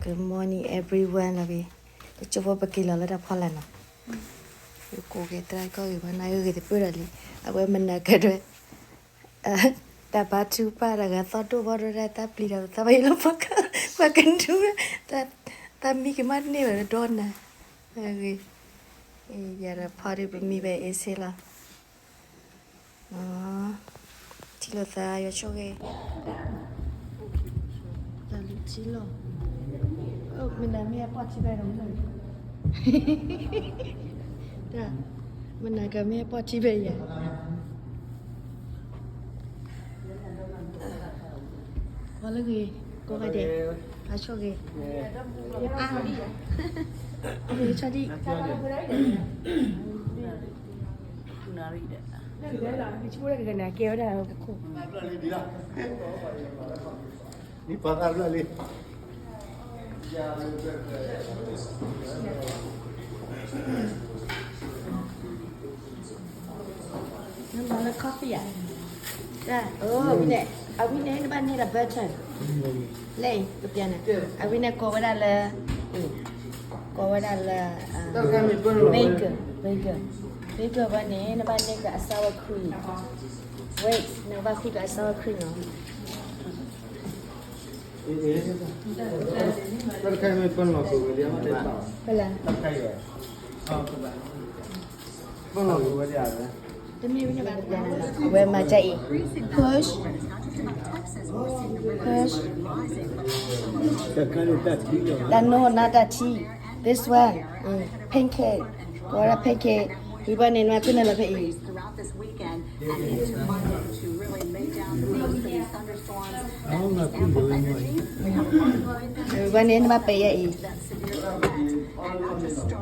Good morning everyone လီၤဂ့ၤ, တကၠိဖိပက့ၤလီၤလၢတၢ်ဖီလာ်နီၤ, ယကိးက့ၤသရၣ်ကီၢ်ဂ့ၤဘၣ် နၢ်ဂ့ၤသပၢၢ်ဒီးလံ, အဝဲမနၤကဒွဲၣ် တၢ်ဘါထုကဖၣ်တဂၤသီၣ်ဒိၣ်ဘီၣ်ဒိၣ်ဒၣ် တၢ်ပျံၤတၢ်သးဘၣ်ယိၣ်လၢပှၤကဒူ, တၢ်မံကမၣ်တန့ၢ်ဘၣ်ဒီးနၤ, ဂ့ၤ, ယၤဒီးဖီဒုးပမံဘၣ်အ့စ့လီၤ. ထံၣ်လိာ်သးယွၤဆိၣ်ဂ့ၤ, တၢ်လူထံလီၤ, မနၤမ့ၢ်အပီၢ်ထံဘၣ်ဒီးမနၤ, တၢ်, မနၤကမ့ၢ်အပီၢ်ထံဘၣ်ယၤ ဝဲလၢဂ့ၤ, ကိးဂၤဒဲး, အဆိၣ်ဂ့ၤ, အါ, ဂ့ၤဆီဒံၣ်, နကဲဝဲဒၣ်အခိၣ်, နပာ်သးလၢလံ နမၤလၢ coffee ဧါ, တၢ်, အဝဲန့ၣ်, အဝဲန့ၣ် နဘၣ်န့ၢ်ဒီး button, လဲၣ်, ကပျဲန့ၣ်, အဝဲန့ၣ်ကိးဝဲဒၣ်လၢ, ကိးဝဲဒၣ်လၢ, bagel, bagel, bagel ဝဲန့ၣ် နဘၣ်န့ၢ်က့ၤအ sour cream, wait, နကဘၣ်ဃုက့ၤအ sour cream နီၤ. တမ့ၢ်ဝဲန့ၣ်ဘၣ်, အဝဲမၤတၢ်အံၤ, push, push, တၢ်နီၢ်နီၢ်တၢ်ထံ, this one, pancake, ကိးဝဲဒၣ် pancake, ဝံၤဘၣ်န့ၣ် နမၤဖဲန့ၣ်လီၤဖဲအံၤ ဝဲန့ၣ်နဘၣ်ပဲာ်ယဲအံၤ,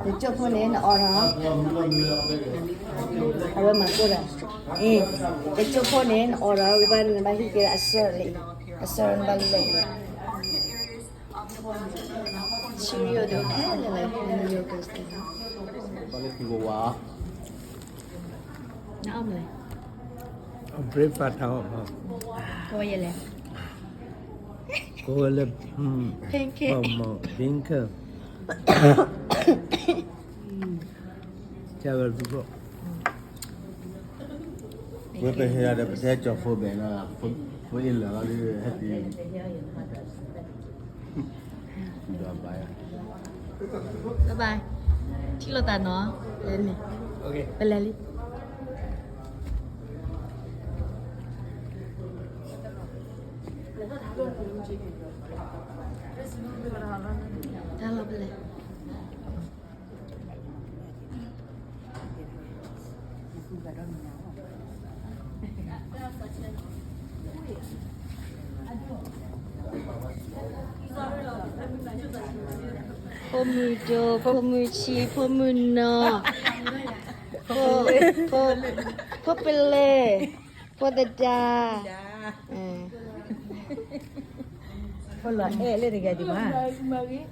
တကၠိဖိန့ၣ်နအိးထီၣ်, အဝဲမၤကိၢ်ဒီး, အ့, တကၠိဖိန့ၣ်နအိးထီၣ် ဝံၤဘၣ်နဘၣ်ဟံးက့ၤအဆၢလံ, အဆၢနဘၣ်လဲၤ, Cheerio ဒီးခဲလၢာ်လၢ New York, နအီၣ်မလဲၣ်, breakfast တၢ်အီၣ်မး, ကိးဝဲယဲလဲၣ်, ကိးဝဲလၢ, pancake, မီၢ်မီၢ် pancake, ဝဲပဟဲဒီး ပတဲကၠီၤဖိဘဲးလီၤ, ဖိအ့ၣ်လၢာ်လီၤဒီး ဟဲတုၤ bye bye, ထံၣ်လိာ်သးနီၤ, လဲၤလံ, ပလဲၤလံ, တၢ်လီၤပလဲၤ ဖိမုၣ်ဒိၣ်, ဖိမုၣ်ဆံး, ဖိမုၣ်နီၢ်, ဖိ, ဖိပလဲၢ်, ဖိသဒါ, ဖိလီၤအဲၣ်လၢတဂၤဒံးဘၣ်.